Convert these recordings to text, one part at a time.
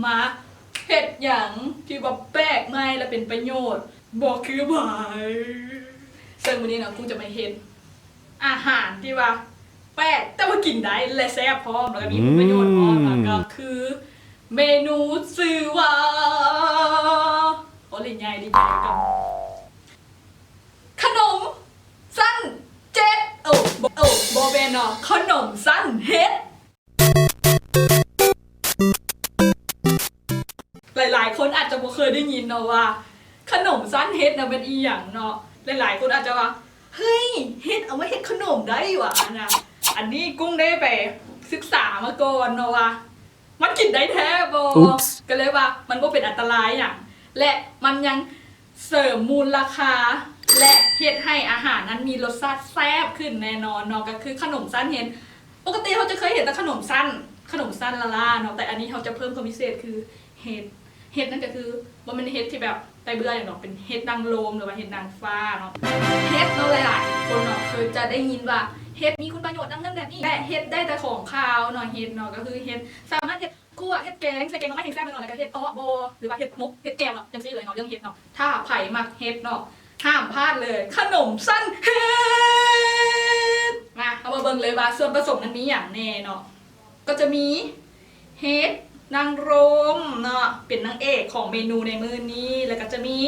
ມາເຮັດຫຍັງທີ່ວ່າແປກໃໝ່ ແລະ ເປັນປະໂຫຍດ ບໍ່ຄືໃຜ. ເຊິ່ງມື້ນີ້ເນາະ ກຸ້ງຈະມາເຮັດອາຫານທີ່ວ່າແປກ ແຕ່ວ່າກິນໄດ້ ແລະ ແຊບພ້ອມ ແລະ ກໍມີປະໂຫຍດພ້ອມເນາະ ກໍຄືເມນູຊື່ວ່າ ໂອ້ ຫຼິ້ນໃຫຍ່ ຫຼິ້ນໃຫຍ່ກັນ ຂະໜົມຊັ້ນເຈັດ ໂອ້ ບໍ່ ໂອ້ ບໍ່ແມ່ນເນາະ ຂະໜົມຊັ້ນເຫັດ. ຫຼາຍໆຄົນອາດຈະບໍ່ເຄີຍໄດ້ຍິນເນາະວ່າ ຂະໜົມຊັ້ນເຫັດນະແມ່ນອີ່ຫຍັງເນາະ. ຫຼາຍໆຄົນອາດຈະວ່າ ເຮີ້ຍ ເຫັດເອົາມາເຮັດຂະໜົມໄດ້ຫວານະ. ອັນນີ້ກຸ້ງໄດ້ໄປສຶກສາມາກ່ອນເນາະວ່າ ມັນກິນໄດ້ແທ້ບໍ່? ກໍເລີຍວ່າມັນບໍ່ເປັນອັນຕະລາຍຫຍັງ ແລະ ມັນຍັງເສີມມູນລະຄ່າ ແລະ ເຮັດໃຫ້ອາຫານນັ້ນມີລົດຊາດແຊບຂຶ້ນແນ່ນອນເນາະ ກໍຄືຂະໜົມຊັ້ນເຫັດ. ປົກກະຕິເຮົາຈະເຄີຍເຫັນແຕ່ຂະໜົມຊັ້ນ ຂະໜົມຊັ້ນລ້າໆເນາະ ແຕ່ອັນນີ້ເຮົາຈະເພີ່ມຄວາມພິເສດຄືເຫັດ ເຫັດນັ້ນກໍຄືບໍ່ແມ່ນເຫັດທີ່ແບບໄຕ້ເບື່ອຫຍັງດອກ ເປັນເຫັດນາງລົມ ຫຼືວ່າເຫັດນາງຟ້າເນາະ. ເຫັດເນາະ ຫຼາຍໆຄົນເນາະ ເຄີຍຈະໄດ້ຍິນວ່າເຫັດມີຄຸນປະໂຫຍດນັ້ນນັ້ນແບບນີ້ ແລະ ເຮັດໄດ້ແຕ່ຂອງຄາວເນາະ. ເຫັດເນາະ ກໍຄືເຫັດ ສາມາດເຮັດ ຂົ້ວ ເຮັດແກງ ໃສ່ແກງໜໍ່ໄມ້ແຮງແຊບແນ່ນອນ ແລ້ວກໍເຮັດເອາະບໍ ຫຼືວ່າເຮັດໝົກ ເຮັດແຈ່ວເນາະ ຈັ່ງຊີ້ເລີຍເນາະ. ເລື່ອງເຫັດເນາະ ຖ້າໃຜມັກເຫັດເນາະ ຫ້າມພາດເລີຍ ຂະໜົມຊັ້ນເຫັດ. ມາ ເຮົາມາເບິ່ງເລີຍວ່າສ່ວນປະສົມນັ້ນມີຫຍັງແນ່ເນາະ. ກໍຈະມີເຫັດນາງລົມເນາະ ເປັນນາງເອກຂອງເມນູໃນມື້ນີ້ ແລ້ວກໍຈະມີ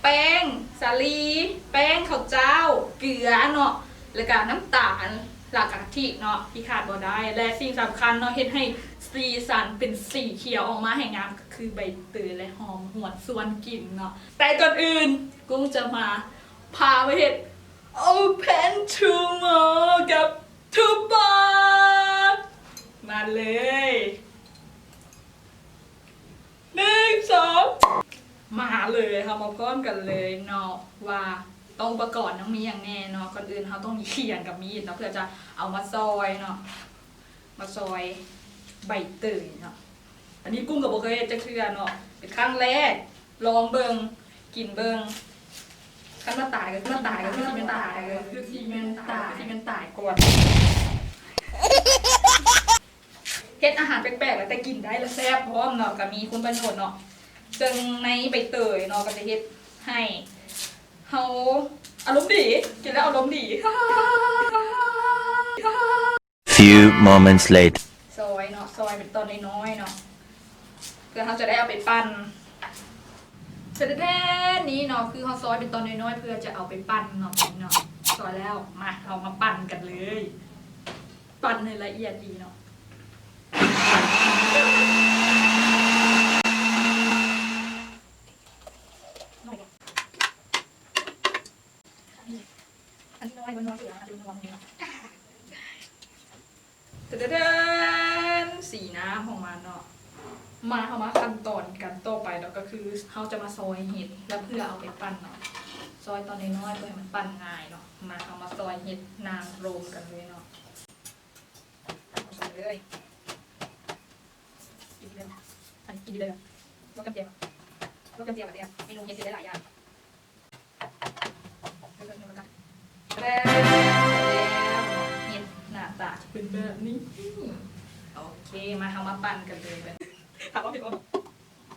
ແປ້ງສາລີ, ແປ້ງເຂົ້າເຈົ້າ, ເກືອເນາະ ແລ້ວກະນ້ຳຕານ ແລ້ວກະກະທິເນາະ ທີ່ຂາດບໍ່ໄດ້ ແລະ ສິ່ງສຳຄັນເນາະ ເຮັດໃຫ້ສີສັນເປັນສີຂຽວອອກມາໃຫ້ງາມ ກໍຄືໃບເຕີຍ ແລະ ຫອມຫວນຊວນກິນເນາະ. ແຕ່ກ່ອນອື່ນ ກຸ້ງຈະມາພາໄປເຮັດ Open to more ກັບ To Box ມາເລີຍ. ໜຶ່ງ ສອງ ມາເລີຍ ເຮົາມາພ້ອມກັນເລີຍເນາະ ວ່າຕ້ອງ ອຸປະກອນຕ້ອງມີຫຍັງແນ່ເນາະ. ກ່ອນອື່ນເຮົາຕ້ອງມີຂຽງກັບມີດເນາະ ເພື່ອຈະເອົາມາຊອຍເນາະ ມາຊອຍໃບເຕີຍເນາະ. ອັນນີ້ກຸ້ງກໍບໍ່ເຄີຍເຮັດຈັກເທື່ອເນາະ ເປັນຄັ້ງແລກ ລອງເບິ່ງ ກິນເບິ່ງ ຄັນວ່າຕາຍກໍ ຄັນວ່າຕາຍກໍຄືຊິແມ່ນຕາຍ ຄືຊິແມ່ນຕາຍ ຄືຊິແມ່ນຕາຍກ່ອນ. ເຮັດອາຫານແປກໆ ແລ້ວແຕ່ກິນໄດ້ ແລ້ວແຊບພ້ອມເນາະ ກໍມີຄຸນປະໂຫຍດເນາະ. ເຊິ່ງໃນໃບເຕີຍເນາະ ກໍຈະເຮັດໃຫ້ເຮົາອາລົມດີ ກິນແລ້ວອາລົມດີ. Few moments later. ຊອຍເນາະ ຊອຍເປັນຕອນນ້ອຍໆເນາະ ເພື່ອເຮົາຈະໄດ້ເອົາໄປປັ່ນ. ແທ້ໆ ນີ້ເນາະ ຄືເຮົາຊອຍເປັນຕອນນ້ອຍໆ ເພື່ອຈະເອົາໄປປັ່ນເນາະ ນີ້ເນາະ ຊອຍແລ້ວ ມາ ເຮົາມາປັ່ນກັນເລີຍ. ປັ່ນໃຫ້ລະອຽດດີເນາະ. ອັນນີ້ນ້ອຍ ມັນນ້ອຍສຸດແລ້ວ ອັນນີ້ນ້ອຍ. ຕະດະດານ ສີໜ້າຂອງມັນເນາະ. ມາ ເຮົາມາຂັ້ນຕອນກັນຕໍ່ໄປເນາະ ກໍຄືເຮົາຈະມາຊອຍເຫັດ ແລ້ວເພື່ອເອົາໄປປັ່ນເນາະ ຊອຍຕອນນ້ອຍໆ ເພື່ອໃຫ້ມັນປັ່ນງ່າຍເນາະ. ມາ ເຮົາມາຊອຍເຫັດນາງລົມກັນເລີຍເນາະ ໃສ່ເລີຍ. ກິນເລີຍ ອັນນີ້ກິນເລີຍ ລວກກັບແຈ່ວ ລວກກັບແຈ່ວແບບນີ້ ເມນູເຮັດໄດ້ຫຼາຍຢ່າງ. ແລ້ວ ເຫັດໜ້າຕາຈະເປັນແບບນີ້. ໂອເຄ ມາ ເຮົາມາປັ່ນກັນເລີຍບັດນີ້. ຖາມວ່າເຜັດບໍ່?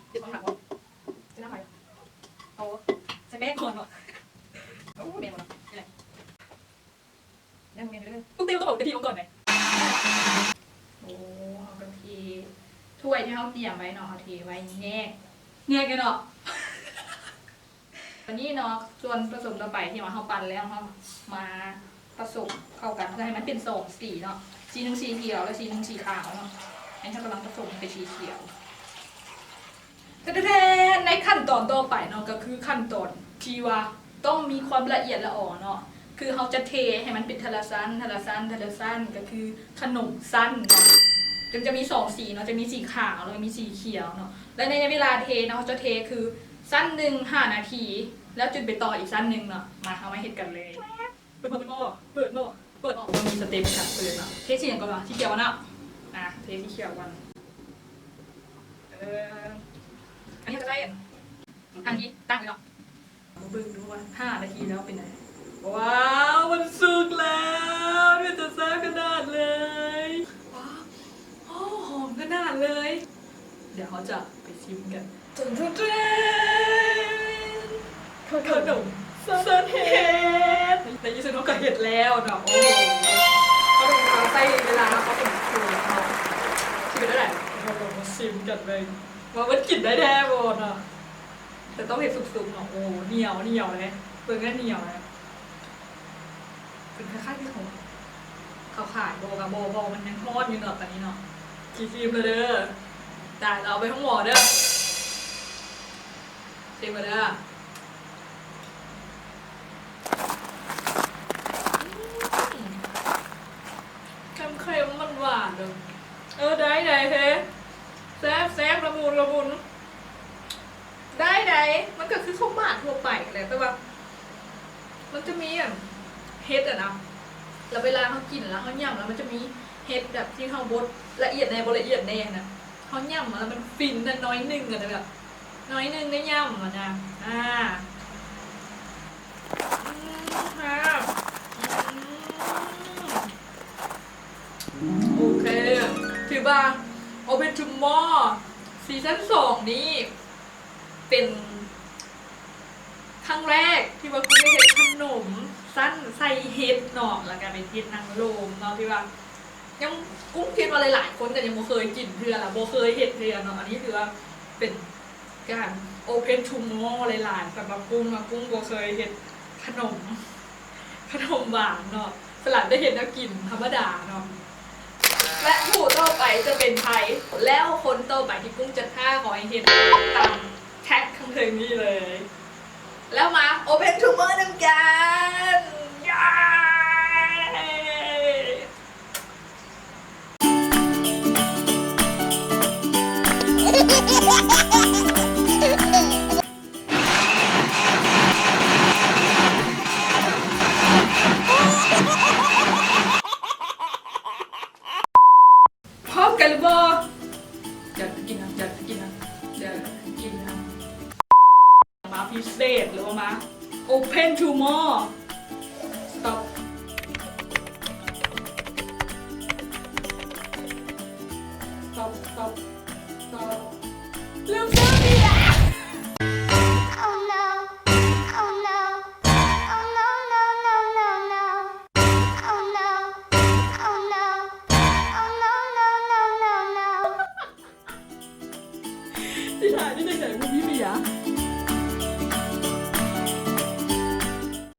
ເຜັດບໍ່? ຖາມວ່າ ຈະນ້ຳໄປ ເອົາໃສ່ແປ້ງກ່ອນເນາະ. ໂອ້ ແມ່ນບໍ່ເນາະ? ນີ້ແຫຼະ ຍັງບໍ່ແມ່ນເດີ ຕ້ອງເຕີມ ຕ້ອງເອົາກະທິລົງກ່ອນເດ. ໂອ້ ເຮົາກະທິ ຖ້ວຍທີ່ເຮົາຕຽມໄວ້ເນາະ ເຮົາເທໄວ້ແຍກ ແຍກເລີຍເນາະ. ບາດນີ້ເນາະ ສ່ວນປະສົມຕໍ່ໄປທີ່ວ່າເຮົາປັ່ນແລ້ວ ເຮົາມາປະສົມເຂົ້າກັນ ເພື່ອໃຫ້ມັນເປັນສອງສີເນາະ ສີໜຶ່ງສີຂຽວ ແລະ ສີໜຶ່ງສີຂາວເນາະ. ອັນນີ້ເຮົາກຳລັງປະສົມເປັນສີຂຽວ. ແທ້ໆ ໃນຂັ້ນຕອນຕໍ່ໄປເນາະ ກໍຄືຂັ້ນຕອນທີ່ວ່າຕ້ອງມີຄວາມລະອຽດລະອໍເນາະ ຄືເຮົາຈະເທໃຫ້ມັນເປັນເທື່ອລະຊັ້ນ ເທື່ອລະຊັ້ນ ເທື່ອລະຊັ້ນ ກໍຄືຂະໜົມຊັ້ນເນາະ. ຈຶ່ງຈະມີສອງສີເນາະ ຈະມີສີຂາວ ແລ້ວກໍມີສີຂຽວເນາະ. ແລະ ໃນໄລຍະເວລາເທເນາະ ເຮົາຈະເທຄືຊັ້ນໜຶ່ງຫ້ານາທີ ແລ້ວຈຶ່ງໄປຕໍ່ອີກຊັ້ນໜຶ່ງເນາະ. ມາ ເຮົາມາເຮັດກັນເລີຍ. ເປີດໝໍ້ ເປີດໝໍ້ ເປີດໝໍ້ ເຮົາມີສະເຕັບໃນການເປີດເນາະ. ເທສີຫຍັງກ່ອນວະ? ສີຂຽວກ່ອນເນາະ. ອ່າ ເທສີຂຽວກ່ອນ. ເອີ ອັນນີ້ເຮົາຈະໃສ່ອັນ ອັນທີ່ຕັ້ງໄວ້ເນາະ. ມາເບິ່ງດູວ່າຫ້ານາທີແລ້ວເປັນໃດ. ວ້າວ ມັນສຸກແລ້ວ ເປັນຕາແຊບຂະໜາດເລີຍ. ວ້າວ ໂອ້ ຫອມຂະໜາດເລີຍ. ດຽວເຮົາຈະໄປຊິມກັນ. ເຈົ້າ ເຈົ້າ ເຈົ້າ ຂະໜົມເຊິ່ນເຮັດ ໃນທີ່ສຸດເຮົາກໍເຮັດແລ້ວເນາະ. ໂອ້ໂຫ ເຮົາຕ້ອງໃຊ້ເວລາພໍສົມຄວນເນາະ. ຊິເປັນແນວໃດ ເຮົາລອງມາຊິມກັນເບິ່ງວ່າມັນກິນໄດ້ແທ້ບໍ່ເນາະ. ແຕ່ຕ້ອງເຮັດສຸກໆເນາະ. ໂອ້ ໜຽວ ໜຽວເດ້ ເບິ່ງແລ້ວໜຽວເດ້. ເປັນຄ້າຍໆທີ່ເຂົາ ເຂົາຂາຍບໍ່ກະບໍ່ ເພາະວ່າມັນຍັງຮ້ອນຢູ່ເນາະຕອນນີ້ເນາະ. ຊິຊີມແລ້ວເດີ. ຕາຍແລ້ວ ເອົາໄປໂຮງໝໍເດີ. ຊີມແລ້ວເດີ. ອືມ ເຄັມໆ ມັນຫວານໆເດີ. ເອີ ໄດ້ ໄດ້ແທ້ ແຊບໆ ລະມຸນ ລະມຸນ. ໄດ້ໃດ໋ ມັນກໍຄືເຂົ້າປາກທົ່ວໄປແຫຼະ ແຕ່ວ່າມັນຈະມີອັນເຫັດຫັ້ນນະ ແລ້ວເວລາເຮົາກິນແລ້ວເຮົາຫຍ້ຳ ແລ້ວມັນຈະມີເຫັດແບບທີ່ເຮົາບົດລະອຽດແດ່ບໍ່ລະອຽດແດ່ຫັ້ນນະ ເຮົາຫຍ້ຳແລ້ວມັນຟິນນະ ໜ້ອຍໜຶ່ງຫັ້ນນະ ແບບໜ້ອຍໜຶ່ງໄດ້ຫຍ້ຳຫັ້ນນະ. ອາ ອືມ ແຊບ ອືມ. ໂອເຄ ຖືວ່າ Open to More ຊີຊັນສອງນີ້ເປັນຄັ້ງແລກທີ່ວ່າກຸ້ງໄດ້ເຮັດຂະໜົມຊັ້ນໃສ່ເຫັດເນາະ ແລ້ວກະເປັນເຫັດນາງລົມເນາະ ທີ່ວ່າຍັງ ກຸ້ງຄິດວ່າຫຼາຍໆຄົນກໍຍັງບໍ່ເຄີຍກິນເທື່ອ ແລະ ບໍ່ເຄີຍເຮັດເທື່ອເນາະ. ອັນນີ້ຖືວ່າເປັນ ການ Open to More ຫຼາຍໆ ສຳລັບກຸ້ງເນາະ. ກຸ້ງບໍ່ເຄີຍເຮັດຂະໜົມ ຂະໜົມຫວານເນາະ ສ່ວນຫຼາຍໄດ້ເຮັດແນວກິນທຳມະດາເນາະ. ແລະ ຜູ້ຕໍ່ໄປຈະເປັນໃຜ? ແລ້ວຄົນຕໍ່ໄປທີ່ກຸ້ງຈະທ້າ ຂໍໃຫ້ເຮັດຕາມແທັກຂ້າງເທິງນີ້ເລີຍ. ແລ້ວມາ Open to More ນຳກັນ ເຢ້! ພ້ອມກັນຫຼືບໍ່? ຈັດກິນນະ ຈັດກິນນະ ຈັດກິນນະ. ມາພິເສດ ຫຼືວ່າມາ Open to More. Stop. Stop, stop, stop. ລືມຊື້ເບຍ.